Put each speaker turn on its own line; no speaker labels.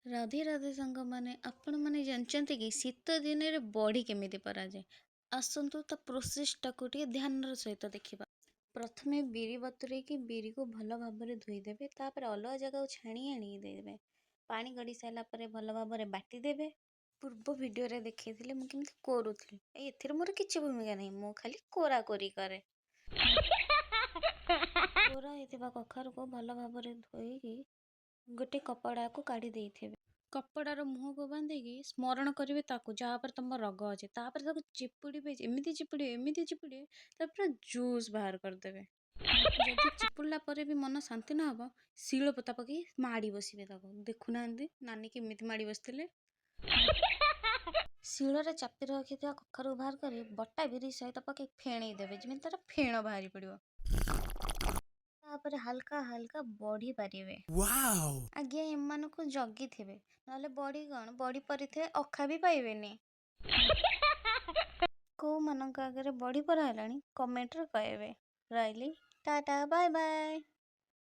ରାଧେ ରାଧେ ସାଙ୍ଗମାନେ, ଆପଣମାନେ ଜାଣିଛନ୍ତି କି ଶୀତ ଦିନରେ ବଡ଼ି କେମିତି ପରାଯାଏ? ଆସନ୍ତୁ, ତା ପ୍ରୋସେସଟାକୁ ଟିକେ ଧ୍ୟାନର ସହିତ ଦେଖିବା। ପ୍ରଥମେ ବିରି ବତୁରେଇକି ବିରିକୁ ଭଲ ଭାବରେ ଧୋଇଦେବେ। ତାପରେ ଅଲଗା ଜାଗାକୁ ଛାଣି ଆଣିକି ଦେଇଦେବେ। ପାଣି ଗଡ଼ି ସାରିଲା ପରେ ଭଲ ଭାବରେ ବାଟି ଦେବେ। ପୂର୍ବ ଭିଡ଼ିଓରେ ଦେଖେଇଥିଲି ମୁଁ କେମିତି କୋରୁଥିଲି। ଏଥିରେ ମୋର କିଛି ଭୂମିକା ନାହିଁ, ମୁଁ ଖାଲି କୋରା କୋରି କରେ। କୋରା ହେଇଥିବା କଖାରୁକୁ ଭଲ ଭାବରେ ଧୋଇକି ଗୋଟେ କପଡ଼ାକୁ କାଢ଼ି ଦେଇଥିବେ। କପଡ଼ାର ମୁହଁକୁ ବାନ୍ଧିକି ସ୍ମରଣ କରିବେ ତାକୁ, ଯାହା ଉପରେ ତମ ରଗ ଅଛି। ତାପରେ ତାକୁ ଚିପୁଡ଼ିବେ, ଏମିତି ଚିପୁଡ଼ିବେ, ଏମିତି ଚିପୁଡ଼ିବେ, ତାପରେ ଜୁସ୍ ବାହାର କରିଦେବେ। ଯଦି ଚିପୁଡ଼ିଲା ପରେ ବି ମନ ଶାନ୍ତି ନ ହେବ, ଶିଳପତା ପକେଇ ମାଡ଼ି ବସିବେ ତାକୁ। ଦେଖୁନାହାନ୍ତି ନାନୀ କେମିତି ମାଡ଼ି ବସିଥିଲେ। ଶିଳରେ ଚାପି ରଖିଥିବା କଖାରୁ ବାହାର କରି ବଟା ବିରି ସହିତ ପକେଇ ଫେଣେଇ ଦେବେ, ଯେମିତି ତାର ଫେଣ ବାହାରି ପଡ଼ିବ। ତାପରେ ହାଲକା ହାଲକା ବଢ଼ି ପାରିବେ।
Wow!
ଆଜ୍ଞା, ଏମାନଙ୍କୁ ଜଗିଥିବେ, ନହେଲେ ବଡ଼ି କ'ଣ, ବଡ଼ି ପରିଥିବେ, ଅଖା ବି ପାଇବେନି। କେଉଁମାନଙ୍କ ଆଗରେ ବଡ଼ି ପରା ହେଲାଣି, କମେଣ୍ଟରେ କହିବେ। ରହିଲି, ଟାଟା, ବାଏ ବାଏ।